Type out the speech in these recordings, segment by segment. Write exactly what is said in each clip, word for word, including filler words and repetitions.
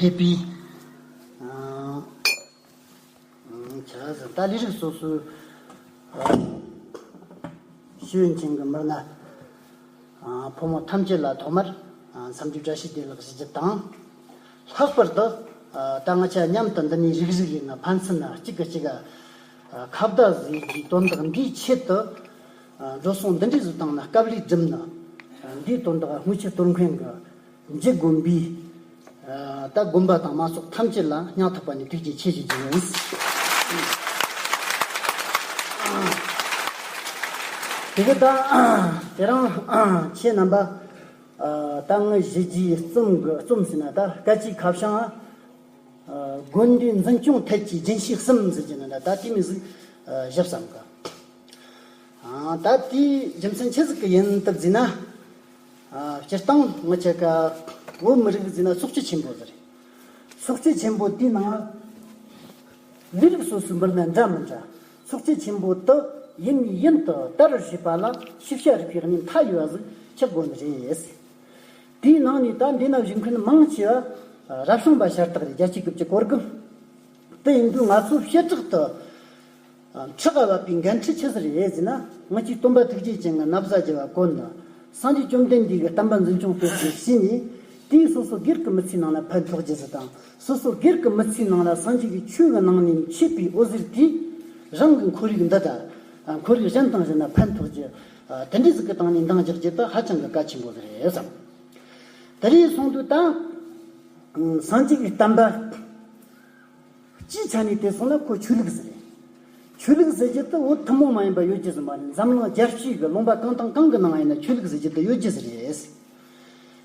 དགེ་སྤུན། ཨ། ཆ་ཟ་ད་ལས་རིགས་སོ་སོའི་ཨ་ཤེས་ཡོན་ཅན་གྱི་མི་སྣ། ཨ། ཕོ་མོ་ཐམས་ཅད་ལ་ཐོག་མར་ཨ་འཚམས་འདྲི་བཀྲ་ཤིས་བདེ་ལེགས་ཞུ་རྒྱུ་དང་། ལྷག་པར་དུ་ཨ་ད་ང་ཆ་མཉམ་དུ་འདི་ནས་རིག་རིག་ཡིན་ན་ཕན་ཚུན་ན་གཅིག་གིས་གཅིག་ག་ཨ་ཁ་བརྡ་བཟོས་རྒྱུའི་དོན་དག་འདིའི་ཆེད་དུ། ཨ་འགྲོ་སོང་འདི་འདྲའི་བཟོ་སྟངས་ན་སྐབས་ལས་བསྒྲུབས་ན། ཨ་འདིའི་དོན་དག་དངུལ་ཆུ་དོན་མཁན་གྱི་འཇུ་དགོན་པའི་ཨ་ད་དགོན་པ་དང་མང་ཚོགས་ཐམས་ཅད་ལ་སྙིང་ཐག་པ་ནས་ཐུགས་རྗེ་ཆེ་ཞུ་རྒྱུ་ཡིན། དེ་གི་ད་དེ་རིང་ཁྱེད་རྣམ་པ་ཨ་ད་ངའི་གཞི་རྒྱའི་རྩོམ་གི་རྩོམ་ཟེར་ན་ད་སྐད་ཆའི་ཁ་བྱང་ཨ་དགོན་སྡེ་འཛིན་སྐྱོང་ཐད་ཀྱི་རྒྱུན་ཤེས་གསུམ་ཟེར་གྱི་ན་ད་ད་དེ་མི་ཟིག་ཨ་ཞིབ་བསམ་གི། ཨ་ད་དེའི་རྒྱུ་མཚན་ཆི་ཟིག་གི་ཡིན་སྟབས་ཟེར་ན། ཨ་སྤྱིར་བཏང་ང་ཆ་ག་བོད་མི་རིགས་ཟེར་ན་སྲོག་གཅོད་ཆེན་པོ་ཟིག་རེད། སྲོག་གཅོད་ཆེན་པོ་དེའི་ནང་ལས་རིགས་སོ་སོའི་མི་སྣ་འདྲ་མི་འདྲ། སྲོག་གཅོད་ཆེན་པོ་དེ་ཡུན་ནས་ཡུན་དུ་དར་རུ་བྱེད་པ་ལ་ཤེས་བྱ་རིག་པའི་གནས་མཐའ་ཡས་པ་ཟིག་ཆགས་དགོས་ནི་རེད། དེའི་ནང་ནས་ད་འདི་ན་བཞུགས་མཁན་མང་ཆེ་བ་རབ་བྱུང་པ་ཤ་སྟག་རེད། བརྒྱད་ཅུ་གྱ་གཅིག་གོ་དགུ། དེ་ཡིན་དུས་ང་ཚོ་བྱེ་བྲག་ཏུ་ཁྲི་ཀ་བབས་པའི་འགན་འཁྲི་ཆི་ཟིག་རེད་ཟེར་ན། ངེད་ཀྱི་སྟོན་པ་ཐུགས་རྗེ་ཅན་གྱི་ན་བཟའ་བརྒྱབ་པ་གོན་ནས་སངས་རྒྱས་བཅོམ་ལྡན་འདས་ཀྱི་བསྟན་པ་འཛིན་སྐྱོང་སྤེལ་གསུམ་བྱས་ནས། དེའི་སོ་སོ་སྒེར་གྱི་མི་ཚེའི་ནང་ན་ཕན་ཐོགས་རྒྱུ་ཟིག་དང་། སོ་སོ་སྒེར་གྱི་མི་ཚེའི་ནང་ལ་སངས་རྒྱས་ཀྱི་ཆོས་ཀྱི་ནང་ནས་མཆེད་པའི་འོད་ཟེར་དེས་རང་གི་ཁོར་ཡུག་འདི་དང་ཁོར་ཡུག་གཞན་དང་གཞན་ན་ཕན་ཐོགས་རྒྱུ། དེ་འདྲའི་ཟིག་གི་སྟེང་ནས་འདང་རྒྱག་རྒྱུ་དེ་ཧ་ཅང་གི་གལ་ཆེན་པོ་ཟིག་རེད་བསམ། དེ་རེད་སོང་དུས་ད་སངས་རྒྱས་ཀྱི་བསྟན་པ། སྤྱིའི་ཆ་ནས་བལྟས་སོང་ན་ཁོ་ཆོས་ལུགས་ཟིག་རེད། ཆོས་ལུགས་ཟེར་རྒྱུ་དེ་བོད་ཐུན་མོང་མ་ཡིན་པ་ཡོད་རྒྱུ་ཟིག་མ་རེད། འཛམ་གླིང་རྒྱལ་སྤྱིའི་གི་ལུང་པ་གང་དང་གང་གི་ནང་ཡིན་ན་ཆོས་ལུགས་ཟེར་རྒྱུ་དེ་ཡོད་རྒྱུ་ཟིག་རེད།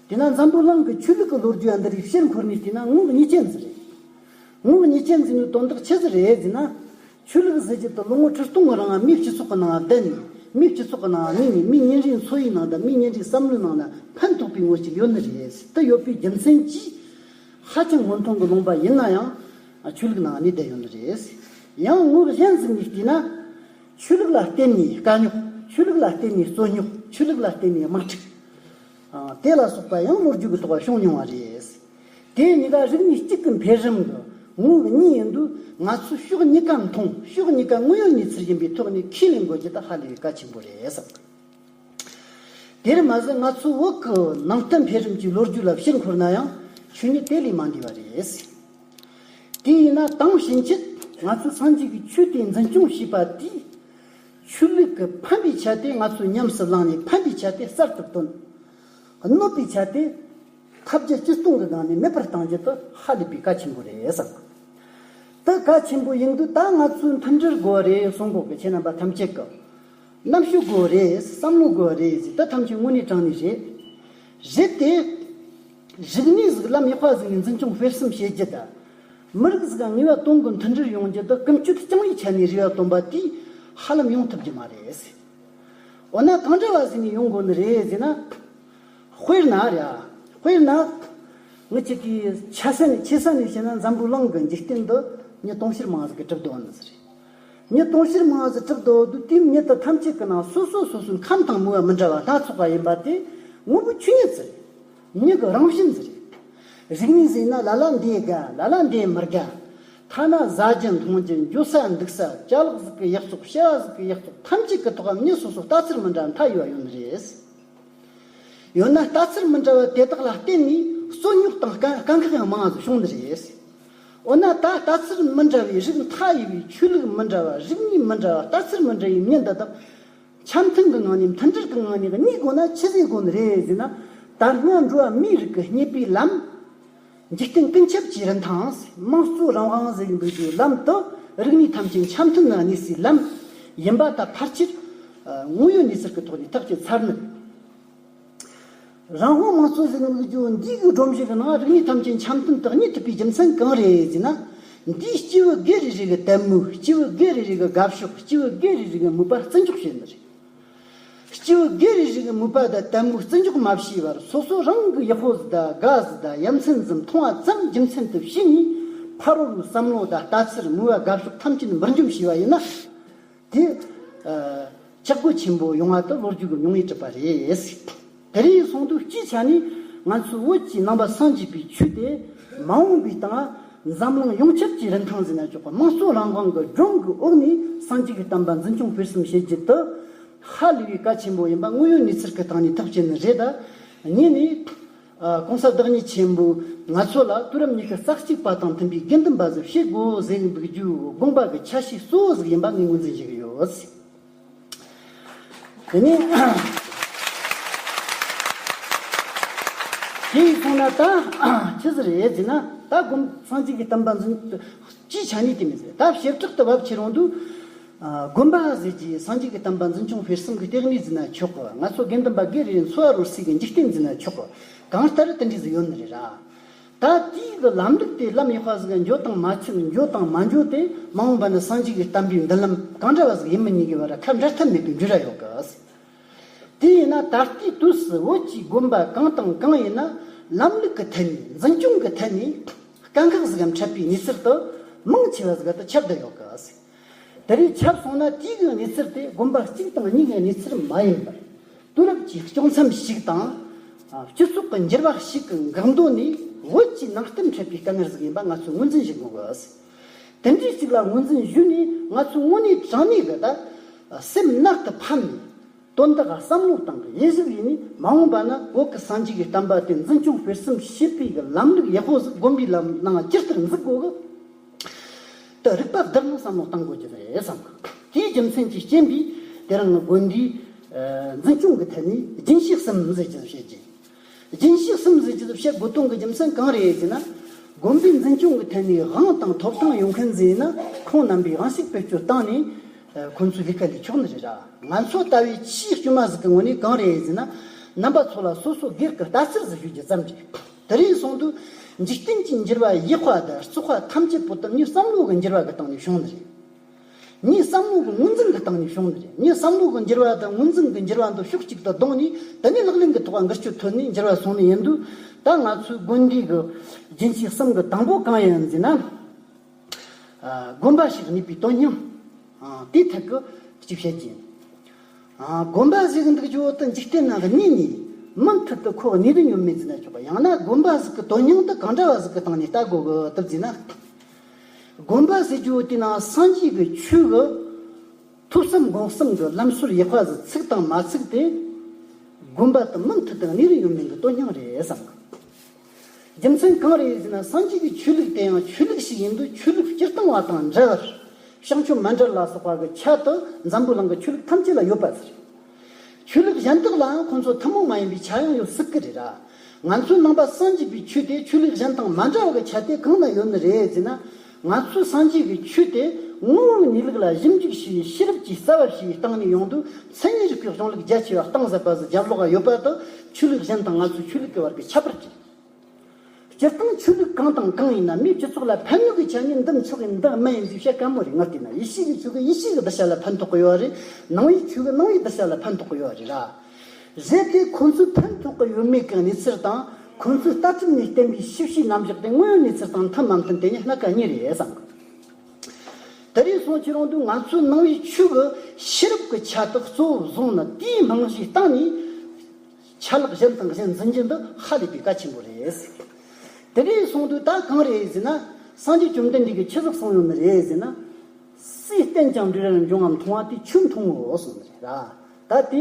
དེས་ན་འཛམ་བུ་གླིང་གི་ཆོས་ལུགས་ཀྱི་ལོ་རྒྱུས་འདི་རིགས་ཕྱིར་འཁོར་ནས་བལྟས་ན་ངོ་བོ་ཉིད་ཅན་ཟིག་རེད། ངོ་བོ་ཉིད་ཅན་ཟེར་ནས་དོན་དག་ཆི་ཟིག་རེད་ཟེར་ན། ཆོས་ལུགས་ཟེར་རྒྱུ་དེ་ལོ་ངོ་ཁྲི་སྟོང་གི་རིང་མིའི་སྤྱི་ཚོགས་ཀྱི་ནང་བསྡད་ནས། མིའི་སྤྱི་ཚོགས་ཀྱི་ནང་གནས་ནས། མིའི་ཉིན་རེའི་འཚོ་བའི་ནང་དང་མིའི་ཉིན་རེའི་བསམ་བློའི་ནང་ན་ཕན་ཐོགས་པའི་ངོ་ཅིག་ཡོད་ནི་རེད། དེ་ཡོད་པའི་རྒྱུ་མཚན་གྱིས། ཧ་ཅང་སྔོན་ཐོན་གྱི་ལུང་པ་ཡིན་ན་ཡང་ཆོས་ལུགས་ནང་གནས་བསྡད་ཡོད་ནི་རེད། ཡང་ངོ་བོ་གཞན་ཟིག་ནས་བལྟས་ན། ཆོས་ལུགས་ལ་བརྟེན་ནས་དཀའ་རྙོག་ཆོས་ལུགས་ལ་བརྟེན་ནས་རྩོད་རྙོག་ཆོས་ལུགས་ལ་བརྟེན་ནས་དམག་འཁྲུག་ཨ། དེ་ལ་སོགས་པ་ཡང་ལོ་རྒྱུས་ཀྱི་ཐོག་བྱུང་མྱོང་བ་རེད། དེ་གཉིས་ཀ་རིག་གནས་གཅིག་གི་འཕེལ་རིམ་གྱི་ངོ་བོ་གཉིས་ཡིན་དུས། ང་ཚོས་ཕྱོགས་གཉིས་ཀ་མཐོང་། ཕྱོགས་གཉིས་ཀ་དངོས་ཡོད་གནས་ཚུལ་ཡིན་པའི་ཐོག་ནས་ཁས་ལེན་དགོས་རྒྱུ་དེ་ཧ་ལས་པའི་གལ་ཆེན་པོ་རེད་བསམ། དེར་མ་ཟད་ང་ཚོ་བོད་ཀྱི་ནང་བསྟན་འཕེལ་རིམ་གྱི་ལོ་རྒྱུས་ལ་ཕྱིར་འཁོར་ན་ཡང་ཆོས་ཉིད་དེ་ལས་མ་འདས་པ་རེད། དེ་ཡིན་ན་དེང་ཕྱིན་ཆད་ང་ཚོས་སངས་རྒྱས་ཀྱི་ཆོས་དེ་འཛིན་སྐྱོང་བྱས་པ་དེས། ཆོས་ལུགས་ཀྱི་ཕན་པའི་ཆ་དེ་ང་ཚོས་ཉམས་སུ་བླངས་ནས། ཕན་པའི་ཆ་དེ་གསར་དུ་བཏོན། གནོད་པའི་ཆ་དེ་ཐབས་བརྒྱ་ཇུས་སྟོང་གི་སྒང་ནས་མེད་པར་གཏང་རྒྱུ་དེ་ཧ་ལས་པའི་གལ་ཆེན་པོ་རེད་བསམ། དེ་གལ་ཆེན་པོ་ཡིན་དུས་ད་ང་ཚོས་མཐུན་སྒྲིལ་དགོས་རེད་གསུང་གོ་གི། ཁྱེད་རྣམ་པ་ཐམས་ཅད་ཀྱིས་རྣམ་དཔྱོད་དགོས་རེད། བསམ་བློ་དགོས་རེད་ཟེར། ད་ཐམས་ཅད་དངོས་གནས་དྲང་གནས་རེད། རེད་དེ། རིག་གནས་ཟིག་ལམ་ཡག་པ་ཟིག་ནས་འཛིན་སྐྱོང་སྤེལ་གསུམ་བྱེད་རྒྱུ་དང་། མི་རིགས་ཟིག་ངེས་པ་དོན་གྱི་མཐུན་སྒྲིལ་ཡོང་རྒྱུ་དང་། ཀུན་སྤྱོད་རྐྱང་བའི་ཆ་ནས་རེ་བ་བཏོན་པ་དེས་ཧ་ལམ་ཡོང་ཐུབ་རྒྱུ་མ་རེད། འོ་ན་གང་འདྲ་བ་ཟིག་ནས་ཡོང་དགོས་ནི་རེད་ཟེར་ན། དཔེར་ན་རེད། དཔེར་ན། ངི་ཅིག་གིས་ཆ་ས་ནས་ཆེ་ས་ནས་བཤད་ན། འཛམ་བུ་གླིང་གི་འཇིག་རྟེན་འདི་མྱི་དུང་ཕྱུར་མང་ཟིག་གིས་གྲུབ་འདུག་ནི་ཟིག་རེད། མྱི་དུང་ཕྱུར་མང་ཟིག་གྲུབ་འདུག་དུས། དེའི་མྱི་དེ་ཐམས་ཅད་ཀྱི་ནང་སོ་སོ་སོ་སོའི་ཁམས་དང་མོས་པ་མི་འདྲ་བ་སྣ་ཚོགས་པ་ཡིན་པ་དེ་ངོ་བོ་ཆོས་ཉིད་ཟིག་རེད། མྱི་གི་རང་བཞིན་ཟིག་རེད། རིག་གནས་ཟེར་ན་ལ་ལ་འདི་དགའ། ལ་ལ་འདི་མི་དགའ། ཐ་ན་ཟ་རྒྱུ་འཐུང་རྒྱུ། འགྱོ་ས་འདུག་ས། ཅ་ལག་ཟིག་གི་ཡག་བཙོག་བྱ་བ་ཟིག་གི་ཡག་བཙོག་ཐམས་ཅད་ཀྱི་ཐོག་མྱི་སོ་སོ་ལྟ་ཚུལ་མི་འདྲ་མཐའ་ཡས་པ་ཡོད་ནི་རེད། ཡོད་ན་ལྟ་ཚུལ་མི་འདྲ་བ་དེ་དག་ལ་བརྟེན་ནས་རྩོད་རྙོག་དང་དཀའ་དཀའ་ངལ་ཡང་མང་ཟིག་བྱུང་ནི་རེད། འོ་ན་ད་ལྟ་ཚུལ་མི་འདྲ་བའི་རིགས་མཐའ་ཡས་པའི། ཆོས་ལུགས་མི་འདྲ་བ། རིག་གནས་མི་འདྲ་བ། ལྟ་ཚུལ་མི་འདྲ་བའི་མྱི་འདི་དག་འཆམ་མཐུན་གྱི་ངང་ནས། མཐུན་སྒྲིལ་གྱི་ངང་ནས་གནས་དགོས་ན་ཆི་ཟིག་དགོས་ནི་རེད་ཟེར་ན། ད་སྔ་འགྲོ་བ་མིའི་རིགས་ཀྱི་རྙེད་པའི་ལམ། འཇིག་རྟེན་ཀུན་ཁྱབ་ཀྱི་རིན་ཐང་། དམངས་གཙོ་རང་དབང་ཟེར་གྱི་འདུག་རྒྱུ་ལམ་དུ། རིག་གནས་ཐམས་ཅད་འཆམ་མཐུན་ངང་གནས་སའི་ལམ་ཡིན་པ་ད་ཕལ་ཆེར་དངོས་ཡོད་གནས་ཚུལ་གྱི་ཐོག་ནས་ཐག་བཅད་ཚར་ནི། རང་དབང་དམངས་གཙོ་ཟེར་གྱི་འདུག་རྒྱུ་འདི་གི་སྒྲོམ་གཞི་གི་ནང་རིག་གནས་ཐམས་ཅད་འཆམ་མཐུན་དུ་གནས་ཐུབ་པའི་རྒྱུ་མཚན་གང་རེད་ཟེར་ན། འདིས་སྐྱེས་བུ་སྒེར་རེ་རེ་གི་དད་མོས། སྐྱེས་བུ་སྒེར་རེ་རེ་གི་དགའ་ཕྱོགས། སྐྱེས་བུ་སྒེར་རེ་རེ་གི་མོས་པ་བརྩི་འཇོག་བྱེད་ནི་རེད། སྐྱེས་བུ་སྒེར་རེ་རེ་གི་མོས་པ་དང་དད་མོས་བརྩི་འཇོག་མ་བྱས་པར། སོ་སོ་རང་གི་ཡག་པོ་ཟིག་དང་དགའ་ཟིག་དང་ཡ་མཚན་ཟིག་མཐོང་བ་ཙམ་རྒྱུ་མཚན་དུ་བྱས་ནས། ཕ་རོལ་པོའི་བསམ་བློ་དང་ལྟ་ཚུལ། མོས་པ་དགའ་ཕྱོགས་ཐམས་ཅད་འབུར་འཇོམས་བྱས་པ་ཡིན་ན། དེ་ཨ་ཆག་སྒོ་ཆེན་པོ་ཡོང་བ་དེ་ལོ་རྒྱུས་ཀྱི་མྱོང་བས་གྲུབ་པ་རེད། དེ་རིང་སོང་དུས་སྤྱིའི་ཆ་ནས་ང་ཚོའི་བོད་ཀྱི་ནང་པ་སངས་རྒྱས་པའི་ཆོས་དེ་ མ་འོངས་པའི་སྟེང་འཛམ་གླིང་ཡོངས་ཁྱབ་ཀྱི་རིན་ཐང་ཟེར་ན་ཆོག་གི། དམངས་གཙོ་རང་དབང་གི་སྒྲོམ་གྱི་འོག་ནས་སངས་རྒྱས་ཀྱི་བསྟན་པ་འཛིན་སྐྱོང་སྤེལ་གསུམ་བྱེད་རྒྱུ་དེ་ཧ་ལས་པའི་གལ་ཆེན་པོ་ཡིན་པ་དངོས་ཡོད་གནས་ཚུལ་གྱི་སྟེང་ནས་ཐག་བཅད་ནི་རེད། ད་གཉིས་ནས། ཨ། གོང་ས་བདག་ཉིད་ཆེན་པོས་ང་ཚོ་ལ་དུས་རབས་ཉི་ཤུ་རྩ་གཅིག་པ་དང་མཐུན་པའི་དགེ་འདུན་པ་ཟིག་བྱེད་དགོས་ཟེར་གི་འདུག་རྒྱུ་དགོངས་པ་གི་ཆ་ཤས་གཙོ་བོ་ཟིག་ཡིན་པ་ངས་ངོས་འཛིན་བྱེད་ཀྱི་ཡོད། དེ་ནས་དེ་ཡིན་སོང་ན་ད་ཆི་ཟིག་རེད་ཟེར་ན། ད་དགོན་སངས་རྒྱས་ཀྱི་བསྟན་པ་འཛིན་སྤྱིའི་ཆ་ནས་དེ་མི་ཟེར། ད་བྱེ་བྲག་ཏུ་བབ་ཁྱེར་ཡོང་དུས། ཨ། དགོན་པ་ཟེར་གྱི་སངས་རྒྱས་ཀྱི་བསྟན་པ་འཛིན་སྐྱོང་སྤེལ་གསུམ་གྱི་ལྟེ་གནས་ཟེར་ན་ཆོག་གི། ང་ཚོ་དགེ་འདུན་པ་སྒེར་རེ་འཚོ་བ་རོལ་སའི་གི་འཇིག་རྟེན་ཟེར་ན་ཆོག་གི། གང་ལྟར་དེ་འདྲ་ཟིག་ཡོད་ནི་རེད་ར། ད་དེའི་གི་ལམ་ལུགས་དེ་ལམ་ཡག་པ་ཟིག་འགྱོ་དང་མ་ཚུགས། འགྱོ་དང་མ་འགྱོ་དེ་མ་འོངས་པ་ན་སངས་རྒྱས་ཀྱི་བསྟན་པའི་མདུན་ལམ་གང་འདྲ་བ་ཟིག་ཡིན་མིན་གཉིས་ཀྱི་བར་ཁ་འབྲལ་ཐབས་མེད་པའི་འབྲེལ་བ་ཡོད་གི། དེ་ཡིན་ན་ད་ལྟའི་དུས་སུ་བོད་ཀྱི་དགོན་པ་གང་དང་གང་ཡིན་ན་ལམ་ལུགས་ཀྱི་ཐད་ནས། འཛིན་སྐྱོང་གི་ཐད་ནས་དཀའ་ཁག་ཟིག་གམ་འཕྲད་པའི་གནས་ཚུལ་དེ་མང་ཆེ་བ་ཟིག་ཏུ་ཁྱབ་བསྡད་ཡོད་གི། དེ་རིགས་ཁྱབ་སོང་ན་དེའི་གི་གནས་ཚུལ་དེ་དགོན་པ་གཅིག་དང་གཉིས་ཀྱི་གནས་ཚུལ་མ་ཡིན་པར། དུས་རབས་ཀྱི་བསྐྱོད་མཚམས་ཤིག་དང་། ཨ། སྤྱི་ཚོགས་ཀྱི་འགྱུར་བ་ཞིག་གི་འགག་མདོ་ནས་བོད་ཀྱི་ནང་བསྟན་འཕྲད་པའི་དཀའ་ངལ་ཟིག་ཡིན་པ་ང་ཚོས་ངོས་འཛིན་བྱེད་དགོས་གི། དེ་འདྲའི་ཞིག་ལ་ངོས་འཛིན་ཞུས་ནས་ང་ཚོས་དངོས་གནས་དྲང་གནས་གི་ད་སེམས་རྣལ་དུ་ཕབ་ནས། དོན་དག་ག་བསམ་བློ་བཏང་གི་དབྱེ་ཞིབ་ཡིན་ནས། མ་འོངས་པ་ན་བོད་ཀྱི་སངས་རྒྱས་ཀྱི་བསྟན་པ་དེ་འཛིན་སྐྱོང་སྤེལ་གསུམ་བྱེད་པའི་གི་ལམ་ལུགས་ཡག་པོ་ཟིག་དགོན་པའི་ལམ་ནང་ཇི་ལྟར་འཛུགས་དགོས་གི། དེ་རིག་པ་བསྡུར་ནས་བསམ་བློ་བཏང་དགོས་ཀྱི་རེད་བསམ། དེའི་རྒྱུ་མཚན་གྱི་རྐྱེན་པས་དེ་རིང་ངི་དགོན་སྡེའི་འཛིན་སྐྱོང་གི་ཐད་ནས་རྒྱུན་ཤེས་གསུམ་ཟེར་གྱི་བཤད་ཀྱི། རྒྱུན་ཤེས་གསུམ་ཟེར་གྱི་བཤད་དགོས་དོན་གྱི་རྒྱུ་མཚན་གང་རེད་ཟེར་ན། དགོན་པའི་འཛིན་སྐྱོང་གི་ཐད་ནས་དབང་དང་ཐོབ་ཐང་ཡོད་མཁན་ཟེར་ན། ཁོང་རྣམ་པས་དབང་ཤུགས་བེད་སྤྱོད་བཏང་ནས་ཁོང་ཚོའི་ལས་ཀ་ལས་ཆོག་ནི་རེད་ར། ང་ཚོ་ལྟ་བུའི་ཆེས་དཀྱུས་མ་ཟིག་གི་ངོས་ནས་གང་རེད་ཟེར་ན། རྣམ་པ་ཚོ་ལ་སོ་སོ་སྒེར་གྱི་ལྟ་ཚུལ་ཟིག་ཞུ་རྒྱུ་ཙམ་རེད། དེ་རིང་སོང་དུས་འཇིག་རྟེན་གྱི་འགྱུར་བ་ཡག་པ་དང་བཙོག་པ་ཐམས་ཅད་པོ་དེ་ངའི་བསམ་བློ་གི་འགྱུར་བ་གི་སྟེང་ནས་བྱུང་ནི་རེད། ངའི་བསམ་བློ་གི་ངོས་འཛིན་གི་སྟེང་ནས་བྱུང་ནི་རེད། ངའི་བསམ་བློ་གི་འགྱུར་བ་དང་ངོས་འཛིན་གི་འགྱུར་བ་འདི་ཕྱོགས་གཅིག་ཏུ་བསྡོམས་ནས། དེ་ནས་ལག་ལེན་གི་ཐོག་འགུལ་སྐྱོད་ཐོན་ནས་འགྱུར་བ་སོང་ནི་ཡིན་དུས། ད་ང་ཚོའི་དགོན་སྡེ་གི་རྒྱུན་ཤེས་གསུམ་གི་དང་པོ་གང་ཡིན་ཟེར་ན། ཨ། དགོན་པ་ཞིག་གནས་པའི་དོན་སྙིང་། ཨ། དེའི་ཐད་ཀྱི་གཅིག་བཤད་ཀྱི་ཡིན། ཨ། དགོན་པ་ཟེར་གི་འདུག་རྒྱུ་བོ་དེ་འཇིག་རྟེན་ནང་གི་གནས་ནས་མུ་མཐུད་དུ་ཁོ་གནས་རིན་ཡོད་མེད་ཟེར་ན་ཆོག་པ། ཡང་ན་དགོན་པ་ཟིག་གི་དོན་སྙིང་དེ་གང་འདྲ་བ་ཟིག་གི་སྟེང་ནས་ལྟ་དགོས་གི་དེ་ཟེར་ན། དགོན་པ་ཟེར་རྒྱུ་བོ་དེ་ནང་སངས་རྒྱས་ཀྱི་ཆོས་གི་ཐོས་བསམ་སྒོམ་གསུམ་གྱི་ལམ་སྲོལ་ཡག་པ་ཟིག་ཚུགས་དང་མ་ཚུགས་དེ། དགོན་པ་དེ་མུ་མཐུད་དུ་གནས་རིན་ཡོད་མིན་གྱི་དོན་སྙིང་རེད་བསམ་གི། རྒྱུ་མཚན་གང་རེད་ཟེར་ན། སངས་རྒྱས་ཀྱི་ཆོས་ལུགས་དེ་ཡང་ཆོས་ལུགས་ཤིག་ཡིན་དུས། ཆོས་ལུགས་སྤྱིར་བཏང་བ་དང་འདྲ་བར། བྱང་ཆུབ་མན་ཌར་ལ་སོགས་པ་གི་ཆ་དེ་འཛམ་བུ་གླིང་གི་ཆོས་ལུགས་ཐམས་ཅད་ལ་ཡོད་པ་ཟེར། ཆོས་ལུགས་གཞན་དག་ལའང་ཁོང་ཚོ་ཐུན་མོང་མ་ཡིན་པའི་ཆ་ཡང་ཡོད་སྲིད་ཀྱི་རེད་ར། ང་ཚོའི་ནང་པ་སངས་རྒྱས་པའི་ཆོས་དེ་ཆོས་ལུགས་གཞན་དང་མ་འདྲ་བ་གི་ཆ་དེ་གང་ན་ཡོད་ནི་རེད་ཟེར་ན། ང་ཚོའི་སངས་རྒྱས་ཀྱི་ཆོས་དེ་དངོས་པོའི་གནས་ལུགས་ལ་ཞིབ་འཇུག་བྱས། ཤེས་རབ་ཀྱི་རྩ་བ་བྱས་བཏང་ནས་ཡོང་དུས། མཚན་ཉིད་རིག་པའི་གཞུང་ལུགས་རྒྱ་ཆེ་བ་གཏིང་ཟབ་པ་ཟིག་རྒྱབ་ལོགས་ཡོད་པ་དེ་ཆོས་ལུགས་གཞན་དང་ང་ཚོའི་ཆོས་ལུགས་ཀྱི་བར་གྱི་ཁྱད་པར་གྱིས། སྤྱིར་བཏང་ཆོས་ལུགས་གང་དང་གང་ཡིན་ན། མིའི་སྤྱི་ཚོགས་ལ་ཕན་ནུས་ཀྱི་ཆ་ནས་འདི་མཆོག་ཡིན་འདི་དམན་ཡིན་ཟེར་བཤད་དཀའ་མོ་རེད། ང་བལྟས་ན། ཡེ་ཤུ་གི་ཆོས་གི་ཡེ་ཤུ་གི་གདུལ་བྱ་ལ་ཕན་ཐོགས་ཀྱི་ཡོད་རེད། ནང་པའི་ཆོས་གི་ནང་པའི་གདུལ་བྱ་ལ་ཕན་ཐོགས་ཀྱི་ཡོད་རེད་ར། རེད་དེ། ཁོང་ཚོས་ཕན་ཐོགས་ཀྱི་ཡོད་མེད་ཀྱི་གནས་ཚུལ་དང་། ཁོང་ཚོའི་ལྟ་གྲུབ་ནས་བསྟན་པའི་ཤེས་བྱའི་རྣམ་གཞག་དེ་དངོས་ཡོད་གནས་ཚུལ་དང་མཐུན་མ་མཐུན་དེ་ནི་སྣ་ཁ་གཉིས་རེད་བསམ་གི། དེ་རིང་སོང་ཁྱེར་ཡོང་དུས། ང་ཚོའི་ནང་པའི་ཆོས་ཀྱི་ཤེས་རབ་ཀྱི་ཆ་དག་གཙོ་བོ་བཟུང་ནས། དེའི་རྨང་གཞིའི་སྟེང་ནས་ཆ་ལག་གཞན་དང་གཞན་འཛིན་རྒྱུ་འདི་ཧ་ལས་པའི་གལ་ཆེན་པོ་རེད། དེ་རིང་སོང་དུས་ད་གང་རེད་ཟེར་ན། སངས་རྒྱས་བཅོམ་ལྡན་འདས་ཀྱིས་ཆི་ཟིག་གསུངས་ཡོད་ནི་རེད་ཟེར་ན། སུས་བསྟན་ཀྱང་འབྲས་རང་འབྱུང་ངམ། མཐོང་བ་དེས་ཆོས་མཐོང་ངོ་གསུངས་ནི་རེད་ར། ད་དེ་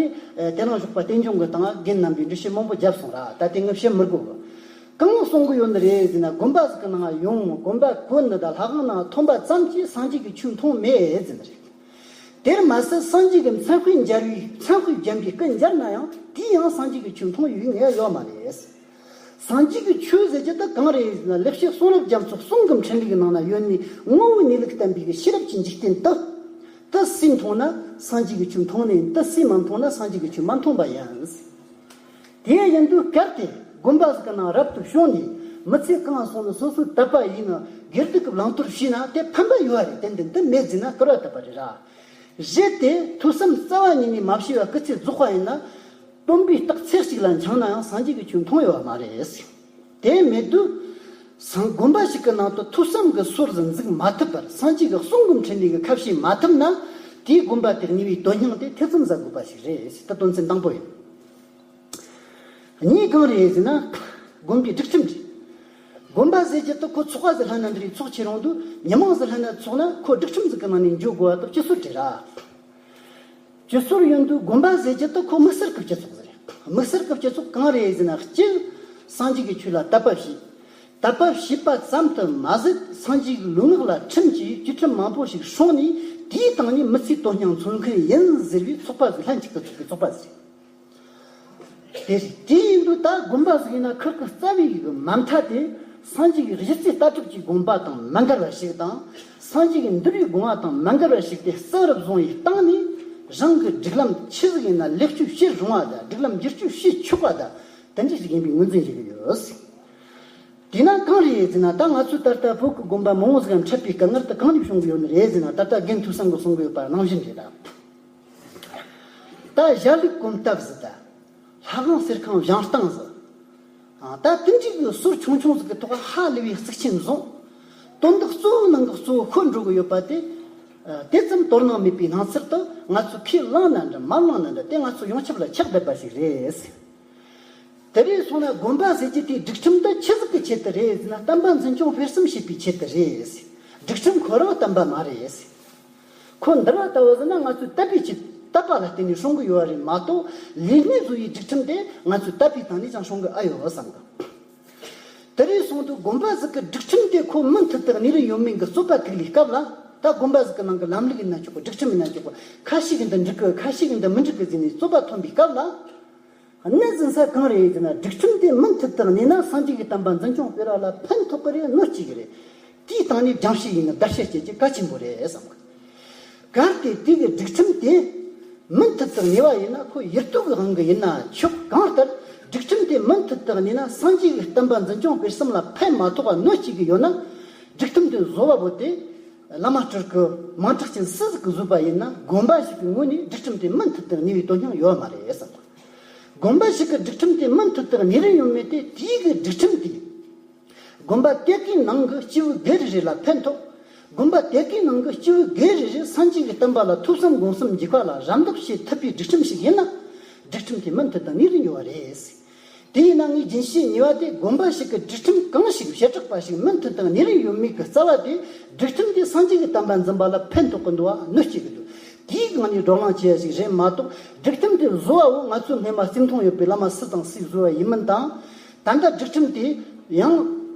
དེ་རིང་ཞོགས་པ་རྟེན་འབྱུང་གི་སྟེང་རྒན་རྣམ་པས་འགྲེལ་བཤད་མང་པོ་བརྒྱབ་སོང་ར། ད་དེ་ངས་བཤད་མི་དགོས་གི། གང་གསུང་གི་ཡོད་ནི་རེད་ཟེར་ན། དགོན་པ་ཟིག་གི་ནང་ཡོང་། དགོན་པ་བཀོད་ནི་དང་ལྷ་ཁང་ནང་ཐོན་པ་ཙམ་གྱིས་སངས་རྒྱས་ཀྱི་ཆོས་མཐོང་མེད་ཟེར་ནི་རེད། དེར་མ་ཟད་སངས་རྒྱས་ཀྱི་མཚན་དཔེ་འཇལ་བའི། མཚན་དཔེ་བརྒྱན་པའི་སྐུ་མཇལ་ན་ཡང་དེས་ཡང་སངས་རྒྱས་ཀྱི་ཆོས་མཐོང་ཡོད་ངེས་ཡོད་མ་རེད། སངས་རྒྱས་ཀྱི་ཆོས་ཟེར་རྒྱུ་དེ་གང་རེད་ཟེར་ན། ལེགས་བཤད་གསུང་རབ་རྒྱ་མཚོ་གསུང་གི་འཕྲིན་ལས་ཀྱི་ནང་ན་ཡོད་ནི་དངོས་པོའི་གནས་ལུགས་བསྟན་པའི་ཤེས་རབ་ཀྱི་འཇིག་རྟེན་དེ། དེ་སུས་མཐོང་ན་སངས་རྒྱས་ཀྱི་ཆོས་མཐོང་ནི་ཡིན། དེ་སུས་མ་མཐོང་ན་སངས་རྒྱས་ཀྱི་ཆོས་མ་མཐོང་བ་ཡིན། དེ་ཡིན་དུས་གལ་ཏེ་དགོན་པ་ཟིག་གི་ནང་རབ་ཏུ་བྱུང་ནས། མི་ཚེ་གང་སོང་ནས་སོ་སོའི་དད་པ་ཡིས་ནི་དགེ་སྡིག་གི་བླང་དོར་བྱས་ན་དེ་ཕན་པ་ཡོད་རེད། ཏན་ཏན་དེ་མེད་ཟེར་ན་སྐུར་བ་དད་པ་རེད་ར། རེད་དེ། ཐོས་བསམ་རྩ་བ་ཉིད་ནས་མ་བྱས་པ་སྐུ་ཚེ་རྫོགས་པ་ཡིན་ན། སྟོན་པའི་རྟགས་ཚེ་གཅིག་ལ་འཆང་ན་ཡང་སངས་རྒྱས་ཀྱི་ཆོས་མཐོང་ཡོད་པ་མ་རེད། དེ་མེད་དུས། སང་དགོན་པ་ཞིག་གི་ནང་དུ་ཐོས་བསམ་གྱི་སྲོལ་ཟིག་འཛུགས་མ་ཐུབ་པར། སངས་རྒྱས་ཀྱི་གསུང་གི་འཕྲིན་ལས་ཀྱི་ཁ་ཕྱེ་མ་ཐུབ་ན། དེའི་དགོན་པ་དེར་ཉེ་བའི་དོན་སྙིང་དེ་ཐེ་ཚོམ་ཟ་དགོས་པ་ཞིག་རེད། ད་དོན་ཚན་དང་པོ་ཡིན། གཉིས་གང་རེད་ཟེར་ན། དགོན་པའི་སྒྲིག་ཁྲིམས་རེད། དགོན་པ་ཟེར་རྒྱུ་དེ་ཁོ་ཚོགས་པ་ཟིག་ལྷན་ན་འདི་རེད། ཚོགས་ཆེ་རུང་དུས་མི་མང་ཟིག་ལྷན་ན་ཚོགས་ན་ཁོ་སྒྲིག་ཁྲིམས་ཟིག་གི་ནང་ནས་འཇུག་དགོས་པ་དང་སྤྱི་སྲོལ་རེད་ར། སྤྱི་སྲོལ་ཡིན་དུས་དགོན་པ་ཟེར་རྒྱུ་དེ་ཁོ་མི་སེར་གི་སྤྱི་ཚོགས་ཟིག་རེད། མི་སེར་གི་སྤྱི་ཚོགས་གང་རེད་ཟེར་ན། གཅིག་སངས་རྒྱས་ཀྱི་ཆོས་ལ་དད་པ་བྱས། དད་པ་བྱས་པ་ཙམ་དུ་མ་ཟད། སངས་རྒྱས་ཀྱི་ལུས་ངག་ལ་ཁྲིམས་བཅས་བཅས་ཁྲིམས་མང་པོ་ཞིག་སྲུང་ནས། དེའི་སྟེང་ནས་མི་ཚེའི་དོན་སྙིང་འཚོལ་མཁན་ཡིན་ཟེར་བའི་ཚོགས་པ་ཟིག་ལྷན་ཅིག་ཏུ་ཚོགས་པའི་ཚོགས་པ་ཟིག་རེད། དེ་རེད། དེ་ཡིན་དུས་ད་དགོན་པ་ཟིག་ཡིན་ན་ཁིར་གི་རྩ་བའི་གི་མ་མཐའ་དེ་སངས་རྒྱས་ཀྱི་གཞི་རྩའི་ལྟ་གྲུབ་ཀྱི་དགོངས་པ་དང་མ་འགལ་བ་ཞིག་དང་། སངས་རྒྱས་ཀྱི་འདུལ་བའི་དགོངས་པ་དང་མ་འགལ་བ་ཞིག་དེ་རྩ་བར་བཟུང་བའི་སྟེང་ནས། རང་གི་སྒྲིག་ལམ་ཆི་ཟིག་ཡིན་ན་ལེགས་བཅོས་བྱེད་རུང་བ་དང་། སྒྲིག་ལམ་བསྒྱུར་བཅོས་བྱེད་ཆོག་པ་དང་། དེ་འདྲ་ཞིག་ཡིན་པའི་ངོས་འཛིན་བྱེད་ཀྱི་ཡོད། དེས་ན་གང་རེད་ཟེར་ན། ད་ང་ཚོའི་ད་ལྟ་བོད་ཀྱི་དགོན་པ་མང་བོ་ཟིག་འཕྲད་པའི་སྐབས། སྔར་དུ་གང་ནས་བྱུང་གི་ཡོད་ནི་རེད་ཟེར་ན། ད་ལྟ་རྒན་ཐོས་བསམ་གྱིས་གསུང་གི་ཡོད་པ་ནང་བཞིན་རེད་ད། ད་ཞྭ་ལུག་གོམ་སྟབས་ཟིག་དང་། ལྷ་ཁང་གསེར་ཁང་བཞེངས་སྟངས་ཟིག་ཨ། ད་དེ་འདྲའི་གི་ཟུར་ཆུང་ཆུང་ཟིག་གི་ཐོག་ཧ་ལས་པའི་གཙིགས་ཆེན་བཟུང་། དོན་དག་གཙོ་བོའི་ནང་གི་གཙོ་བོ་ཤོར་འགྲོ་གི་ཡོད་པ་དེ། ཨ། དེ་ཙམ་དོ་སྣང་མེད་པའི་སྣང་ཚུལ་དུ། ང་ཚོས་ཁས་བླངས་ན་འདྲ་མ་བླངས་ན་འདྲ། དེ་ང་ཚོ་ཡོངས་ཁྱབ་ལ་ཁྱབ་བསྡད་པ་ཞིག་རེད། དེ་རེད་སོང་ན་དགོན་པ་ཟེར་རྒྱུ་དེའི་སྒྲིག་ཁྲིམས་དེ་ཆི་ཟིག་གི་ཆེད་དུ་རེད་ཟེར་ན། བསྟན་པ་འཛིན་སྐྱོང་སྤེལ་གསུམ་བྱེད་པའི་ཆེད་དུ་རེད། སྒྲིག་ཁྲིམས་ཁོ་རང་བསྟན་པ་མ་རེད། ཁོ་འདི་ར་ལྟ་བུ་ཟེར་ན་ང་ཚོས་དད་པའི་ཆེད། དད་པ་ལ་བརྟེན་ནས་སྲུང་གི་ཡོད་རེད་མ་གཏོགས། ལས་སྣེ་བཟོ་བའི་སྒྲིག་ཁྲིམས་དེ་ང་ཚོས་དད་པའི་སྟེང་ནས་ཀྱང་སྲུང་གི་ཨེ་ཡོད་བསམ་གི། དེ་རེད་སོང་དུས་དགོན་པ་ཟིག་གི་སྒྲིག་ཁྲིམས་དེ་ཁོ་མུ་མཐུད་དུ་གནས་རིན་ཡོད་མིན་གི་རྩོད་པ་ཐུག་ལས་སྐབས་ལ། ད་དགོན་པ་ཟིག་གི་ནང་གི་ལམ་ལུགས་ཡིན་ན་ཆོག་གི། སྒྲིག་ཁྲིམས་ཡིན་ན་ཆོག་གི། ཁ་ཤས་ཀྱིས་འདི་འགྲིག་གི། ཁ་ཤས་ཀྱིས་འདི་མི་འགྲིག་གི་ཟེར་ནས་རྩོད་པ་ཐོན་པའི་སྐབས་ལ། གནད་འཛིན་ས་གང་རེད་ཟེར་ན། སྒྲིག་ཁྲིམས་དེ་མུ་མཐུད་དུ་གནས་ན་སངས་རྒྱས་ཀྱི་བསྟན་པ་འཛིན་སྐྱོང་སྤེལ་བ་ལ་ཕན་ཐོགས་ཀྱི་རེད། གནོད་སྐྱེལ་གྱི་རེད། དེའི་སྟེང་ནས་སྦྱང་བཤད་ཡིན་ན་བརྡར་ཤ་བཅད་རྒྱུ་གལ་ཆེན་པོ་རེད་བསམ་གི། གལ་ཏེ་དེ་གི་སྒྲིག་ཁྲིམས་དེ་མུ་མཐུད་དུ་གནས་པ་ཡིན་ན། ཁོ་ཡིད་རྟོན་གྱི་དབང་གིས་ཡིན་ན་ཆོག། གང་ལྟར་སྒྲིག་ཁྲིམས་དེ་མུ་མཐུད་དུ་གནས་ན་སངས་རྒྱས་ཀྱི་བསྟན་པ་འཛིན་སྐྱོང་སྤེལ་གསུམ་ལ་ཕན་མ་ཐོགས་པ་གནོད་སྐྱེལ་གྱི་ཡོད་ན། སྒྲིག་ཁྲིམས་དེ་བཟོ་བ་བོ་དེ་བླ་མ་སྤྲུལ་སྐུ་མིང་གྲགས་ཅན་སུ་ཟིག་གིས་བཟོས་པ་ཡིན་ན། དགོན་པ་ཞིག་གི་ངོས་ནས་སྒྲིག་ཁྲིམས་དེ་མུ་མཐུད་དུ་གནས་པའི་དོན་སྙིང་ཡོད་མ་རེད་བསམ། དགོན་པ་ཞིག་གི་སྒྲིག་ཁྲིམས་དེ་མུ་མཐུད་དུ་གནས་རིན་ཡོད་མེད་དེ། དེའི་གི་སྒྲིག་ཁྲིམས་དེ་དགོན་པ་དེ་གའི་ནང་གི་སྐྱེས་བུ་སྒེར་རེ་རེ་ལ་ཕན་ཐོགས། དགོན་པ་དེ་གའི་ནང་གི་སྐྱེས་བུ་སྒེར་རེ་རེ་སངས་རྒྱས་ཀྱི་བསྟན་པ་ལ་ཐོས་བསམ་སྒོམ་གསུམ་འཇུག་པ་ལ་རམ་འདེགས་བྱེད་ཐུབ་པའི་སྒྲིག་ཁྲིམས་ཤིག་ཡིན་ན། སྒྲིག་ཁྲིམས་དེ་མུ་མཐུད་དུ་གནས་རིན་ཡོད་པ་རེད། དེ་ཡིན་ན་ངས་རྒྱུན་བཤད་གཉིས་པ་དེ། དགོན་པ་ཞིག་གི་སྒྲིག་ཁྲིམས་གང་ཞིག་བྱེ་བྲག་པ་ཞིག་མུ་མཐུད་དུ་གནས་རིན་ཡོད་མེད་ཀྱི་རྩ་བ་དེ། སྒྲིག་ཁྲིམས་དེ་སངས་རྒྱས་ཀྱི་བསྟན་པ་འཛིན་པ་ལ་ཕན་ཐོགས་ཀྱི་འདུག་ག་གནོད་སྐྱེལ་གྱི་འདུག། དེའི་སྒང་ནས་བགྲོ་གླེང་བྱེད་ཡ་ཞིག་རེད་མ་གཏོགས། སྒྲིག་ཁྲིམས་དེ་བཟོ་བ་བོ་ང་ཚོའི་སྔས་མ་བརྩི་མཐོང་ཡོད་པའི་བླ་མ་སུ་དང་སུས་བཟོས་པ་ཡིན་མིན་དང་། ད་ལྟ་སྒྲིག་ཁྲིམས་དེ་ཡང་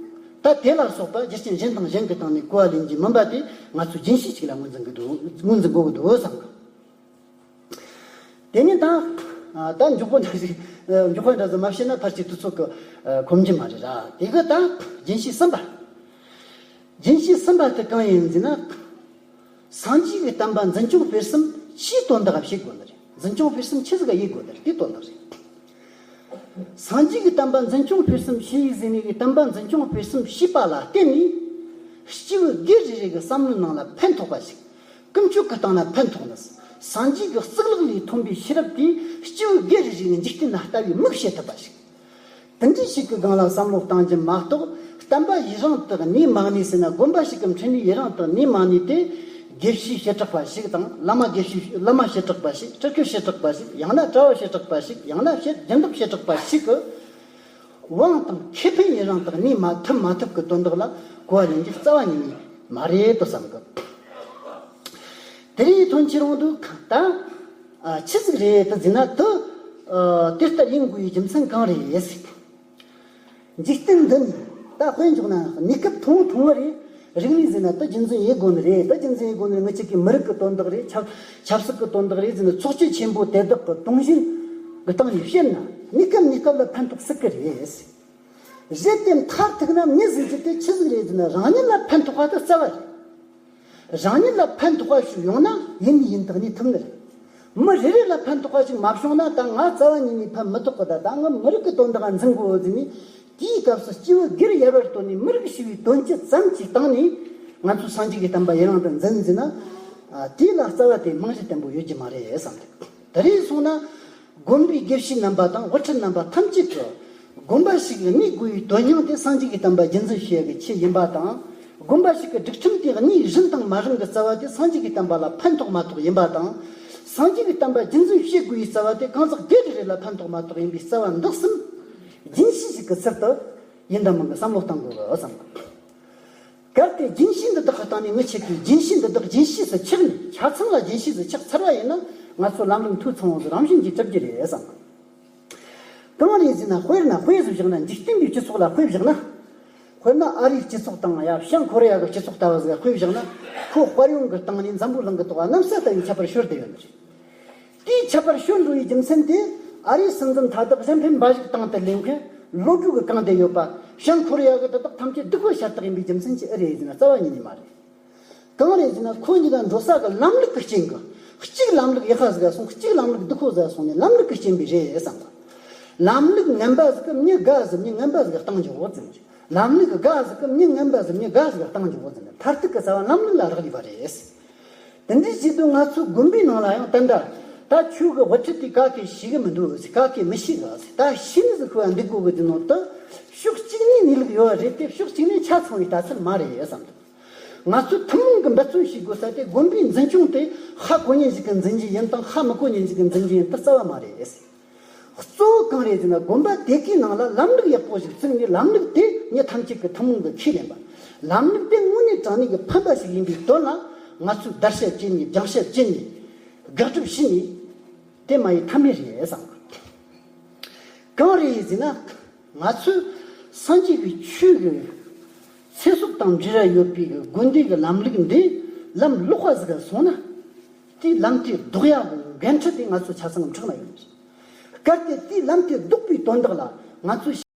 ད་དེ་ལ་སོགས་པ་རྒྱུ་རྐྱེན་གཞན་དང་གཞན་གྱི་སྟེང་ནས་གོ་བ་ལེན་རྒྱུ་མིན་པ་དེ། ང་ཚོས་རྒྱུན་བཤད་ཅིག་ལ་ངོས་འཛིན་གྱི་འདུག། ངོས་འཛིན་དགོས་ཀྱི་འདུག་བསམ་གི། དེ་ནས་ད། ཨ། ད་མགྱོགས་པོ་འདྲ་ཞིག་ཨ། མགྱོགས་པོ་འདྲ་ཟིག་མ་བཤད་ན་ཕལ་ཆེར་དུས་ཚོད་ཀྱིས་ཨ། ཁོམ་རྒྱུ་མ་རེད་ར། དེ་གི་ད་རྒྱུན་བཤད་གསུམ་པ། རྒྱུན་བཤད་གསུམ་པ་དེ་གང་ཡིན་ཟེར་ན། སངས་རྒྱས་ཀྱི་བསྟན་པ་འཛིན་སྐྱོང་སྤེལ་གསུམ་ཆིའི་དོན་དག་བྱེད་དགོས་ནི་རེད། འཛིན་སྐྱོང་སྤེལ་གསུམ་ཆི་ཟིག་ག་ཡེད་དགོས་ནི་རེད། དེའི་དོན་དག་རེད། སངས་རྒྱས་ཀྱི་བསྟན་པ་འཛིན་སྐྱོང་སྤེལ་གསུམ་བྱས་ཡིན་ཟེར་ནས་ཀྱི། བསྟན་པ་འཛིན་སྐྱོང་སྤེལ་གསུམ་བྱས་པ་ལ་བརྟེན་ནས་སྐྱེས་བུ་སྒེར་རེ་རེ་གི་བསམ་བློའི་ནང་ལ་ཕན་ཐོགས་པ་ཞིག། ཀུན་སྤྱོད་ཀྱི་སྟེང་ན་ཕན་ཐོགས་ནི། སངས་རྒྱས་ཀྱི་གཙུག་ལག་ལས་ཐོན་པའི་ཤེས་རབ་དེས་སྐྱེས་བུ་སྒེར་རེ་རེ་གི་འཇིག་རྟེན་ལ་ལྟ་བའི་མིག་ཕྱེ་ཐུབ་པ་ཞིག། དེ་འདྲའི་ཞིག་གི་སྒང་ལ་བསམ་བློ་གཏང་རྒྱུ་མ་གཏོགས། བསྟན་པ་ཡུན་རིང་དུ་གནས་མ་གནས་ཟེར་ན། དགོན་པ་ཞིག་གི་འཕྲིན་ལས་ཡུན་རིང་དུ་གནས་མ་གནས་དེ། དགེ་བཤེས་བྱེ་བྲག་པ་ཞིག་དང་། བླ་མ་དགེ་བཤེས། བླ་མ་བྱེ་བྲག་པ་ཞིག། སྤྲུལ་སྐུ་བྱེ་བྲག་པ་ཞིག། ཡང་ན་གྲྭ་བ་བྱེ་བྲག་པ་ཞིག། ཡང་ན་བྱེ། སྦྱིན་བདག་བྱེ་བྲག་པ་ཞིག་གི་དབང་དང་ཁེ་ཕན་ཡུན་རིང་དུ་གནས་མ་ཐུབ་མ་ཐུབ་ཀྱི་དོན་དག་ལ་གོ་བ་ལེན་རྒྱུ་རྩ་བ་ཉིད་ནས་མ་རེད་དོ་བསམ་གི། དེ་རིང་ཐོན་ཁྱེར་འོང་དུས་ད། ཨ། ཆི་ཟིག་རེད་དུ་ཟེར་ན། དུ། ཨ། དེ་ལྟར་ཡིན་དགོས་པའི་རྒྱུ་མཚན་གང་རེད་ཟེར། འཇིག་རྟེན་འདི་ནས་ད་དཔེ་འཇོག་ན། གནས་སྐབས་ཐུང་ཐུང་ངུ་རེད། རིག་གནས་ཟེར་ན་དུ་རྒྱུན་འཛིན་ཡེད་དགོས་ནི་རེད། དུ་རྒྱུན་འཛིན་ཡེད་དགོས་ནི་རེད། ངེད་ཅག་གི་མི་རིགས་ཀྱི་དོན་དག་རེད། ཆབ། ཆབ་སྲིད་ཀྱི་དོན་དག་རེད་ཟེར་ནས། ཚོགས་སྤྱི་ཆེན་པོ་དེ་དག་གི་དུང་ཞེན་གྱི་སྟེང་ནས་བཤད་ན། གནས་སྐབས་གནས་སྐབས་ལ་ཕན་ཐོགས་སྲིད་ཀྱི་རེད། རེད་དེ། མཐར་ཐུག་ན་མི་ཟེར་རྒྱུ་དེ་ཆི་ཟིག་རེད་ཟེར་ན། རང་ཉིད་ལ་ཕན་ཐོགས་པ་དེ་རྩ་བ་རེད། རང་ཉིད་ལ་ཕན་ཐོགས་པ་ཞིག་ཡོང་ན་ཡིན་ཡིན་དུ་གནས་ཐུབ་ནི་རེད། མི་རེ་རེ་ལ་ཕན་ཐོགས་པ་ཞིག་མ་བྱུང་ན། ད་ང་རྩ་བ་ཉིད་ནས་ཕན་མི་ཐོགས་གི། ད་ད་ང་མི་རིགས་ཀྱི་དོན་དག་འཛིན་དགོས་ཟེར་ནས། དེའི་སྐབས་སུ་སྐྱེས་བུ་སྒེར་ཡལ་བར་དོར་ནས་མི་རིགས་ཞེས་པའི་དོན་སྤྱི་ཙམ་གྱི་སྟེང་ནས་ང་ཚོས་སངས་རྒྱས་ཀྱི་བསྟན་པ་ཡུན་རིང་དུ་འཛིན་ཟེར་ན། ཨ། དེ་ལ་རྩ་བ་དེ་རྨང་གཞི་བརྟན་པོ་ཡོད་རྒྱུ་མ་རེད་བསམ་གི། དེ་རེད་སོང་ན། དགོན་པའི་དགེ་བཤེས་རྣམ་པ་དང་དབུ་ཁྲིད་རྣམ་པ་ཐམས་ཅད་ཀྱིས། དགོན་པ་ཞིག་གནས་དགོས་པའི་དོན་སྙིང་དེ་སངས་རྒྱས་ཀྱི་བསྟན་པ་རྒྱུན་འཛིན་བྱེད་ཡག་གི་ཆེད་ཡིན་པ་དང་། དགོན་པ་ཞིག་གི་སྒྲིག་ཁྲིམས་དེ་གནས་རིན་དང་མ་རིན་གྱི་རྩ་བ་དེ་སངས་རྒྱས་ཀྱི་བསྟན་པ་ལ་ཕན་ཐོགས་མ་ཐོགས་ཡིན་པ་དང་། སངས་རྒྱས་ཀྱི་བསྟན་པ་རྒྱུན་འཛིན་བྱེད་དགོས་པའི་རྩ་བ་དེ་གང་ཟག་སྒེར་རེ་རེ་ལ་ཕན་ཐོགས་མ་ཐོགས་ཡིན་པའི་རྩ་བ་འདི་གསུམ་རྒྱུན་ཤེས་ཤིག་གི་ཚུལ་དུ། ཡིན་དང་མིན་གྱི་བསམ་བློ་གཏང་དགོས་བསམ། གལ་ཏེ་རྒྱུན་ཤེས་འདི་དག་གི་སྟེང་ནས་མི་ཆད་དུས་རྒྱུན་ཤེས་འདི་དག་རྒྱུན་ཤེས་སུ་ཆགས་ནས་ཆ་ཚང་ལ་རྒྱུན་ཤེས་སུ་ཆགས་ཚར་བ་ཡིན་ན། ང་ཚོ་ལམ་ལུགས་འཐུས་ཚང་བོ་ཟིག་རང་བཞིན་གྱིས་གྲུབ་རྒྱུ་རེད་བསམ། གང་རེད་ཟེར་ན། དཔེར་ན་དཔེ་ཟིག་བཞག་ན། འཇིག་རྟེན་པའི་སྤྱི་ཚོགས་ལ་དཔེ་བཞག་ན། དཔེར་ན་ཨ་རིའི་སྤྱི་ཚོགས་དང་ཡ་བྱང་ཁོ་རེ་ཡ་གི་སྤྱི་ཚོགས་ལྟ་བུ་ཟིག་ལ་དཔེ་བཞག་ན། ཁོ་དཔལ་ཡོན་གྱི་སྟེང་ནས་འཛམ་བུ་གླིང་གི་ཐོག་གནམ་ས་ལྟ་བུའི་ཁྱད་པར་ཤོར་བསྡད་ཡོད་ནི་རེད། དེའི་ཁྱད་པར་ཤོར་འགྲོ་བའི་རྒྱུ་མཚན་དེ། ཨ་རིའི་སྲིད་འཛིན་མཐའ་དག་གཞན་ཕན་འབའ་ཞིག་སྟེང་དུ་ལེན་མཁན། བློ་གྲོས་ཀྱི་གང་དེ་ཡོད་པ། བྱང་ཁོ་རེ་ཡ་གི་དེ་དག་ཐམས་ཅད་སྡུག་པའི་ཤ་སྟག་ཡིན་པའི་རྒྱུ་མཚན་གྱིས་ཨེ་རེད་ཟེར་ན། རྩ་བ་ཉིད་ནས་མ་རེད། གང་རེད་ཟེར་ན། ཁོ་གཉིས་ཀ་འགྲོ་ས་གི་ལམ་ལུགས་ཀྱི་རྐྱེན་གྱིས། གཅིག་ལམ་ལུགས་ཡག་པ་ཟིག་ག་སོང་། གཅིག་ལམ་ལུགས་སྡུག་པོ་ཟིག་ག་སོང་ནས་ལམ་ལུགས་ཀྱི་རྐྱེན་པས་རེད་བསམ་པ། ལམ་ལུགས་ངན་པ་ཟིག་གིས་མྱི་དགའ་ཟིག་མྱི་ངན་པ་ཟིག་ག་བཏང་འཇོག་གོ་ཟེར་ནི་རེད། ལམ་ལུགས་དགའ་ཟིག་གིས་མྱི་ངན་པ་ཟིག་མྱི་དགའ་ཟིག་ག་བཏང་འཇོག་གོ་ཟེར་ནི་རེད། མཐར་ཐུག་གི་རྩ་བ་ལམ་ལུགས་ལ་རག་ལས་པ་རེད། དེ་འདྲ་བྱེད་དུས་ང་ཚོའི་དགོན་པའི་ནང་ལ་ཡང་དེ་འདྲ། ད་ཁྱོད་ཀྱི་དབུ་ཁྲིད་དེ་ག་གེ་ཤེས་གི་མི་འདུག་ཟེར། ག་གེ་མི་ཤེས་གི་ཟེར། ད་ཤེས་ནི་ཟིག་ཁོ་ཡང་འདུག་གོ་གི། དེ་ནང་དུ་ཕྱོགས་གཅིག་ནས་གནས་ལུགས་ཡོད་རེད་དེ། ཕྱོགས་གཅིག་ནས་ཆ་ཚང་བའི་ལྟ་ཚུལ་མ་རེད་བསམ་འདུག། ང་ཚོས་ཐུན་མོང་གི་འབད་བརྩོན་བྱེད་དགོས་ས་དེ། དགོན་པའི་འཛིན་སྐྱོང་དེ་ཧ་གོ་མཁན་ཞིག་གིས་འཛིན་རྒྱུ་ཡིན་དང་། ཧ་མི་གོ་མཁན་ཞིག་གིས་འཛིན་རྒྱུ་ཡིན། དེ་རྩ་བ་མ་རེད། གཙོ་བོ་གང་རེད་ཟེར་ན། དགོན་པ་དེ་གའི་ནང་ལ་ལམ་ལུགས་ཡག་པོ་ཞིག་བཙུགས་ནས། ལམ་ལུགས་དེ་མྱི་ཐམས་ཅད་ཀྱིས་ཐུན་མོང་གིས་ཁས་ལེན་པ། ལམ་ལུགས་དེ་དངོས་གནས་དྲང་གནས་ཀྱི་ཕན་པ་ཞིག་ཡིན་པའི་དོན་ལ། ང་ཚོས་བརྡར་ཤ་བཅད་ནས། རྒྱང་ཤ་བཅད་ནས། དགག་སྒྲུབ་བྱས་ནས། དེ་མ་ཡི་ཐབས་མེད་རེད་བསམ། གང་རེད་ཟེར་ན། ང་ཚོས་སངས་རྒྱས་ཀྱི་ཆོས་ཀྱི་ཚེ་སྲོག་དང་འབྲེལ་བ་ཡོད་པའི་དགོན་སྡེ་གི་ལམ་ལུགས་འདི་ལམ་ལོག་པ་ཟིག་ག་སོང་ན། དེའི་ལམ་དེ་ལྡོག་ཡག་གི་འགན་འཁྲི་དེ་ང་ཚོ་ཆ་ཚང་ཕྲག་ན་ཡོད། གལ་ཏེ་དེའི་ལམ་དེ་ལྡོག་པའི་དོན་དག་ལ་ང་ཚོས།